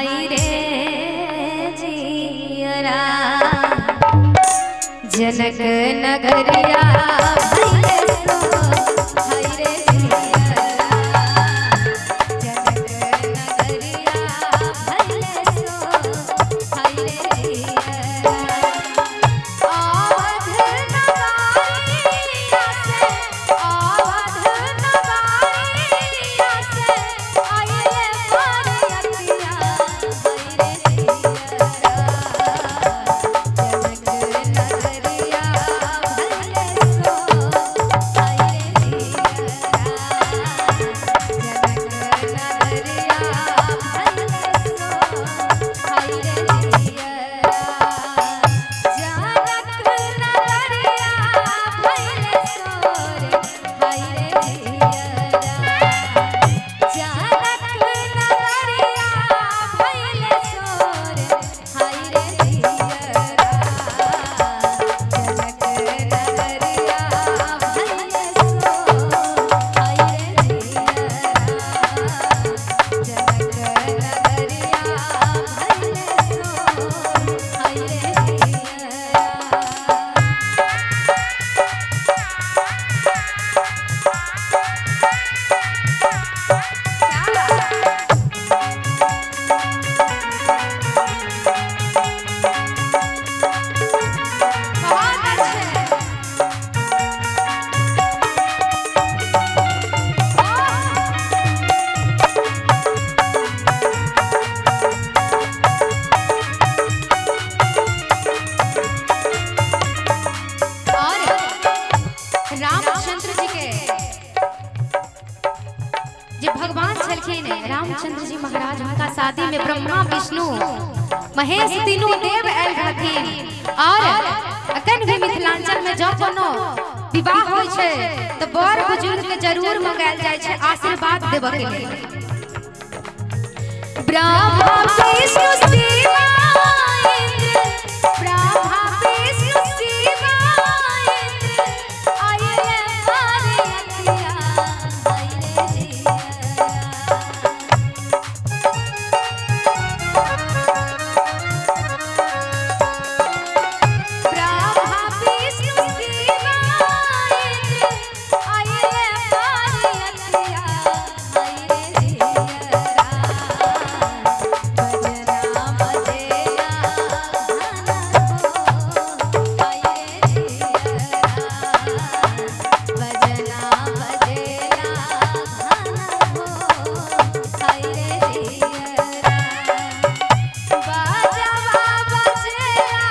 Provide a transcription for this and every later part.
हाय रे जियरा जनक नगरिया भइले सो हाय रे जियरा जनक नगरिया भइले सो हाय रे जियरा अवध नगरिया से अवध नगरिया से आइले बरतिया हाय रे जियरा जनक नगरिया भइले सो हाय रे जियरा जनक नगरिया भइले सो हाय रे जियरा जनक नगरिया भइले सोर हाय रे जियरा जनक नगरिया भइले सोर हाय रे जियरा जनक नगरिया भइले सो हाय रे जियरा जनक नगरिया भइले सो हाय रे जियरा। बहुत अच्छे। और रामचंद्र जी के जे भगवान छलखिन रामचंद्र जी महाराज हुनका शादी में ब्रह्मा विष्णु महेश तीनों देव आयल रहथिन। और अखन भी मिथिलांचल में जब कोनो विवाह होइ छै तो बड़ बुजुर्ग के जरूर मंगायल जाइ छै आशीर्वाद देबऽ के लेल। ब्रह्मा विष्णु शिवा इंद्र ब्रह्मा विष्णु शिवा इंद्र आइले बरतिया हाय रे जियरा। ब्रह्मा विष्णु शिवा इंद्र आइले बरतिया हाय रे जियरा बजना बजेला गाना हो हाय रे जियरा बजना बजेला गाना हो हाय रे जियरा बाजवा बजेला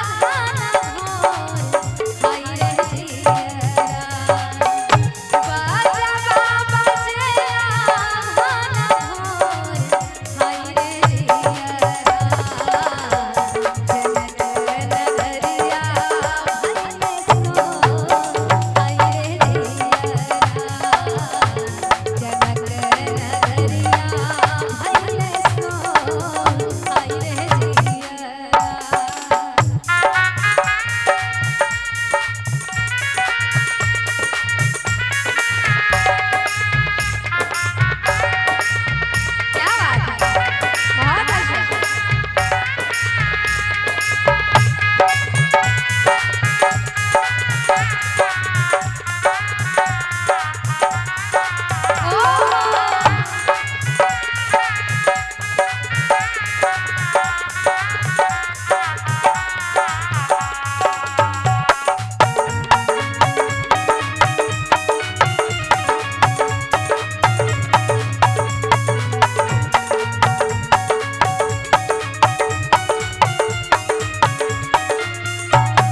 गाना घोर हाय रे जियरा बाजवा बजेला गाना घोर हाय रे जियरा जनक नगरिया भइले सो हाय रे जियरा जनक नगरिया भइले सो हाय रे जियरा। क्या बात है, बहुत अच्छा।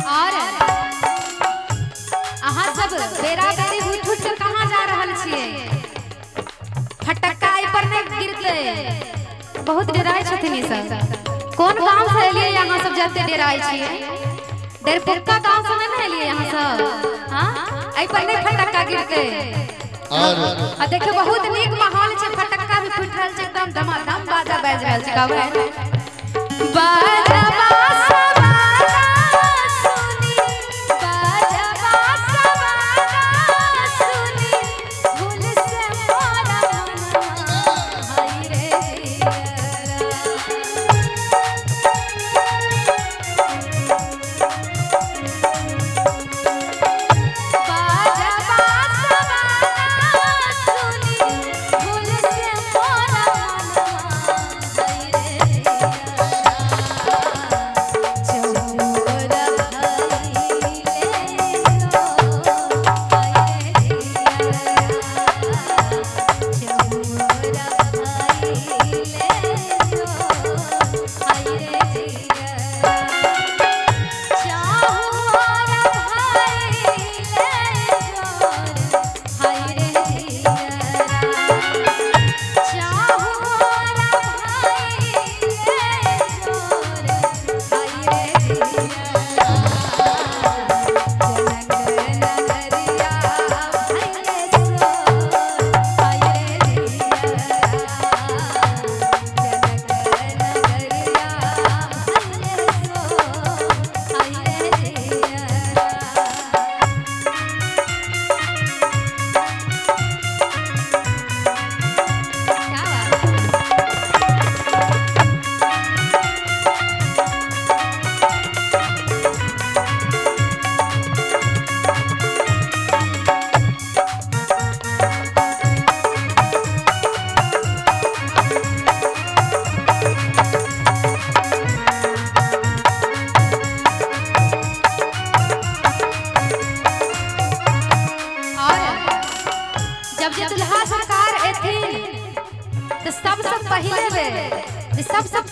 और अहाँ सब बेरा बेरी उठ उठ के कहाँ जा रहल छियै? फटक्का एहि पर नहि गिरतै। बहुत डराइ छथिन ई सब। कोन गाँव से एलियै अहाँ सब जते डराइ छियै? डरपोक्का गाँव से नहि ने एलियै अहाँ सब? हाँ, एहि पर नहि फटक्का गिरतै। और आ देखियौ बहुत नीक माहौल छै, फटक्का भी फूटि रहल छै, एकदम धमाधम बाजा बाजि रहल छै। कहबै बाजवा सवाना सुनी बाजवा सवाना सुनी भूल से मोरा मनवा हाय रे जियरा।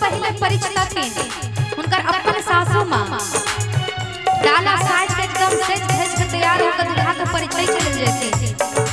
पहले परिचितथिन हुनकर अपन सासू माँ डाला साज के एकदम सेज धज के तैयार होकर दुल्हा के परिचय के लेल जेथिन।